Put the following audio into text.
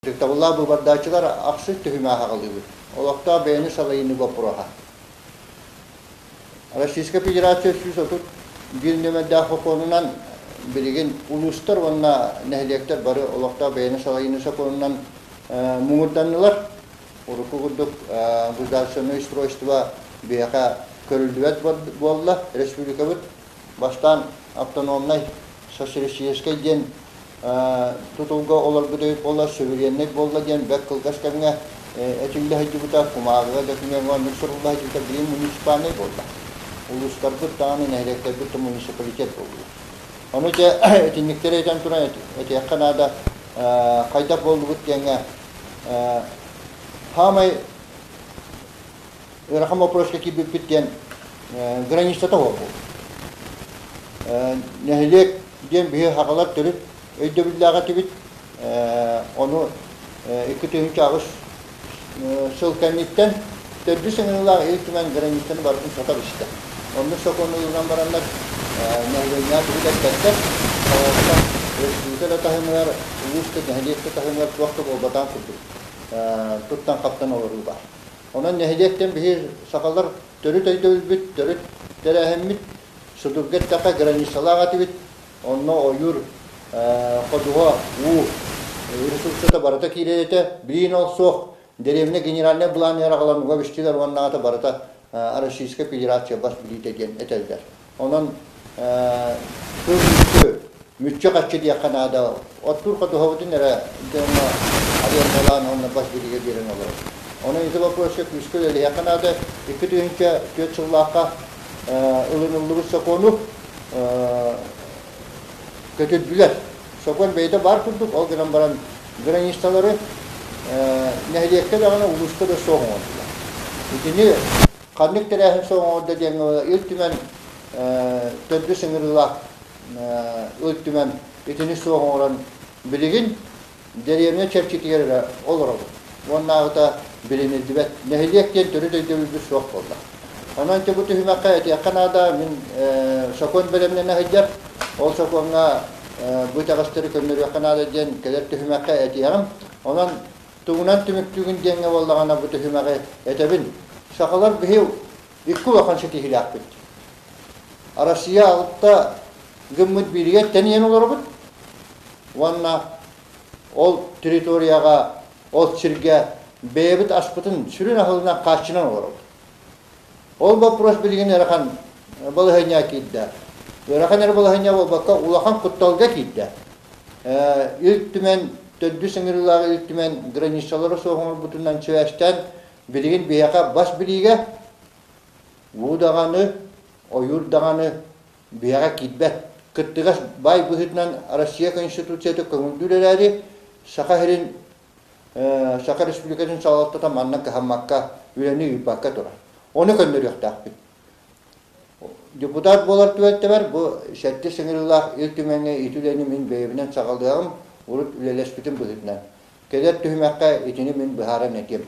Ытыктабыллаах быыбардааччылар, ахсыс түһүмэҕи аҕалыыбыт. Олохтоох бэйэни салайыныы боппуруоһа. Российскай Федерация 131 нүөмэрдээх сокуонунан билигин улуустар уонна нэһилиэктэр бары олохтоох бэйэни салайыныы сокуонунан муҥурданнылар. Урукку курдук государственное устройство биһиэхэ көрүллүбэт буолла. Республикабыт бастаан автономнай социалистическай диэн тутулга олорбут эбит буолла, сувереннай буолла диэн бэрт кылгас кэмҥэ этиллэ сылдьыбыта, кумааҕыга докумуоҥҥа оннук сурулла сылдьыбыта, билигин муниципальнай буолла. Улуустарбыт даҕаны, нэһилиэктэрбит да муниципалитет буоллулар. Ону дьэ итинниктэри этэн туран этиэххэ наада, хайдах буоллубут диэҥҥэ саамай ыарахан боппуруоска киирбиппит диэн границата суох буолбут. Нэһилиэк диэн биһи сахалар төрүт өйдөбүллээх этибит. Ону 2008 сыл кэнниттэн төрдүс ыҥырыылаах Ил Түмэн границаны барытын сото бистэ. Оннук сокуону ылынан бараннар нэһилиэнньэҕэ тугу да эппэттэр. Салалтаттан республика да таһымыгар, улуус да, нэһилиэк да таһымыгар туох да буолбатаҕын курдук туттан-хаптан олоруу баар. Онон нэһилиэктэн биһи сахалар төрүт өйдөбүлбүт, төрүт тэрээһиммит, судургу эттэххэ границалаах этибит. Онно ойуур, ходуһа, уу ресурсата барыта киирэр этэ. Билигин ол суох. Дэриэбинэ генеральнай былааныгар аҕалан уга бистилэр уонна аата барыта Российская Федерация бас билиитэ диэн этэллэр. Онон тыл мүччү, мүччү-хаччы диэххэ наада. Оттуур ходуһабытын эрэ дьоҥҥо арендалаан уонна бас билиигэ биэрэн олорор. Онон ити боппуруоска күүскэ үлэлэһиэххэ наада. 2004 сыллаахха ылыныллыбыт сокуону көтүрдүлэр. Сокуон бэйэтэ баар курдук, ол гынан баран границалары нэһилиэккэ даҕаны, улууска да суох оҥордулар. Итини ханнык тэрээһин суох оҥордо диэҥҥэ Ил Түмэн төрдүс ыҥырыылаах Ил Түмэн итини суох оҥорон билигин дэриэбинэ чэрчитигэр эрэ олоробут. Уоннааҕыта билиниллибэт. Нэһилиэк диэн төрүт өйдөбүлбүт суох буолла. Онон ити бу түһүмэххэ этиэххэ наада, мин сокуон бэлэмнэнэ сылдьар. Ол сокуоҥҥа бу итэҕэстэри көннөрүөххэ наада диэн кэлэр түһүмэххэ этиэҕим. Онон тугунан түмүктүүгүн диэҥҥэ буоллаҕына бу түһүмэҕи этэбин. Сахалар биһи икки улахан ситиһиилээхпит. Россия алта гыммыт бииригэр тэнийэн олоробут уонна ол территорияҕа, ол сиргэ бэйэбит аспытын сүрүн аһылынан хааччынан олоробут. Ол боппуруос билигин ыарахан балаһыанньаҕа киирдэ. Ыарахан эрэ балаһыанньа буолбакка, улахан кутталга киирдэ. Ил Түмэн, төрдүс ыҥырыылаах Ил Түмэн границалары суох оҥорбутунан сибээстээн, билигин биһиэхэ бас билиигэ уу даҕаны, ойуур даҕаны биһиэхэ киирбэт. Кыттыгас баай быһыытынан Россия Конституцията көҥүллүүр эрээри, Саха сирин Саха Республикатын салалтата манна кыһаммакка, үлэни ыыппакка турар. Ону көннөрүөхтээхпит. Депутат буолар түбэлтэбэр бу сэттис ыҥырыылаах Ил Түмэҥҥэ ити үлэни мин бэйэбинэн саҕалыаҕым, урут үлэлэспитим быһыытынан. Кэлэр түһүмэххэ итини мин быһааран этиэм.